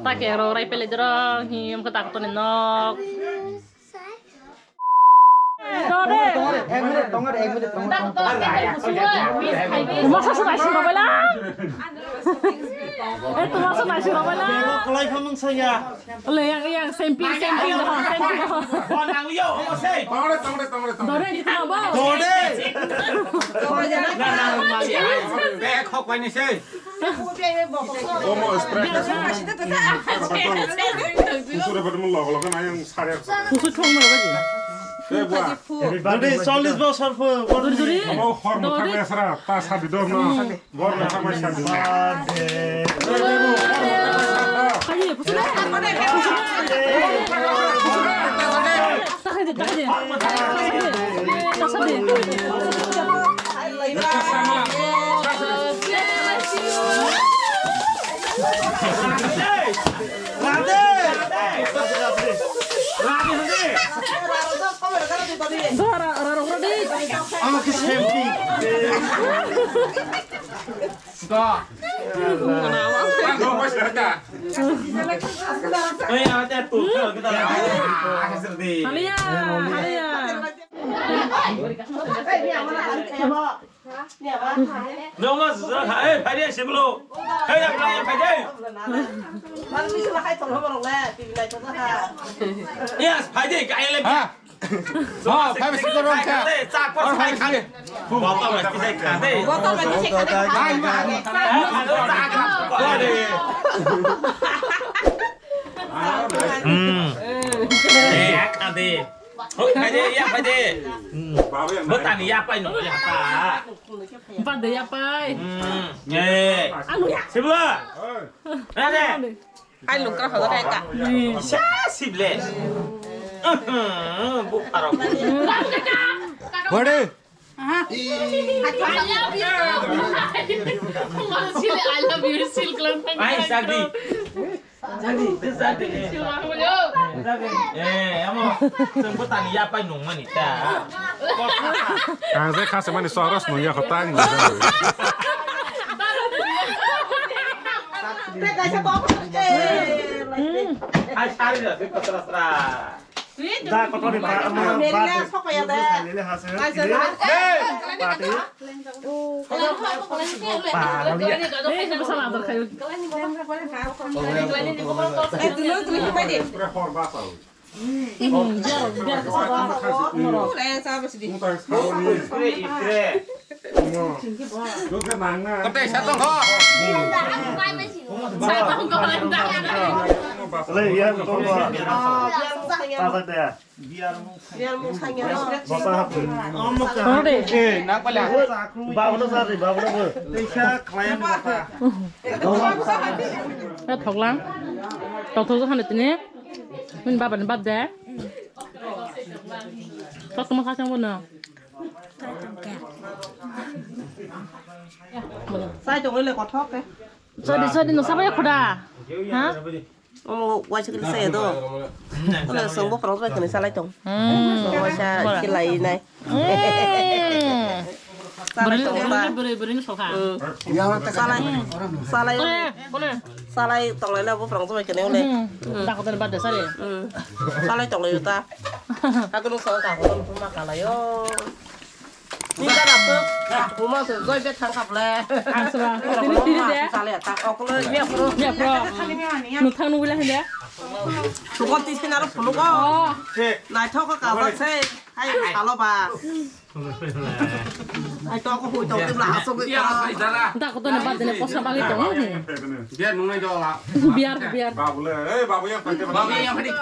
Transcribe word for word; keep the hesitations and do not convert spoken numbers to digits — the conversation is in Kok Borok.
Take ro rai pele dro hi am kata to nok. Dore. Ek minute, tongor, ek minute, tongor. Masa sa nai sing robela. Eh, tu masa nai sing robela. Kalai phamang saya. Ole yang, yang, semping, semping, ha, semping, ha. Oh, nang liyo, oh, sei. Tongre, tongre, tongre, tongre. Dore, di tama ba. Dore. Be khok pai ni sei. Omo spray. Kusure betul lo, lo kan yang sare. Kusur thong mo lagi. Eh, buah. Dore, chollish bosor pho. Dore, dore. Omo hor mo thang esra, ta sadi dor na. Bor na thangbai sadi. Omo khe semping. Haliya, haliya. Nongma sujak ha, eh, phaidi siblo. Hei, ya, phaidi, phaidi. Yes, phaidi, kaya le. Ha? Oh, phaidi, siko rong kha. Chak por phai kha. Botol mesti sai kha de. Botol mesti sai kha de. Hai, ma. Hmm. Eh, kha de. Hoi, phaidi, ya, phaidi. Hmm. Botani ya pai no, ya pa. Bade ya pai. Hmm. Eh. Anu ya. Sibla. Ade. Ai lungkra hodo dai ta. Sa sible. Buk parok. Hore. I love you. I love you, silk lang. Ai, sadi. Sadi, sadi. Eh, amo. Sengko tani ya pai nung mani ta. Ang je khase mani soros nung ya khotang. Ai, sari na, sari na. Da, kotor ni ba, ama ba de. Lele hase. Hey! Party. Ba, lele. Hey, kau salah atur kayu. Pura hor ba tau. Mutai sa ni. Ikre, ikre. Kote sa tong ho. Le, ya, tong ho. Tata de. Basa hapun. Tong de. Eh, nak pala. Babu na sa ri, babu na bu. Teisa khlayan bata. Eh, thoklang. Tong thok sa hanu tini. Min baba ni bab de. Kok tuma kacang bono. Sai tong le kothok ke. Sadi, sadi, no sabai khoda. Ha? Omo waisa kili saya do. Kono song bo khorok bai kani salai tong. Hmm. Waisa kilai nai. Hmm. Salai tong ba. Beri, beri, beri, soka. Hmm. Salai, salai. Bole, bole. Salai tong lai na bo khorok bai kani ole. Hmm. Dakotan bade sari. Hmm. Salai tong lai ta. Aku nung song ka ko ma ka lai yo. Ni ka na tu. Uma se joi be thang kap le. Asra. Tini, tini de. Sale ta oklo. Mia pro. Mia pro. Nung thang nung wila hinde. Sukon ti sina ro phunu ko. Oh. Nai thok ka ba se. Hai, halo ba. Ai to ko hui to tibla haso ko. Da ko to ne bad ne posa bagi to. Biar nung nai do la. Biar, biar. Babu le, eh, babu ya. Babu ya, phadi.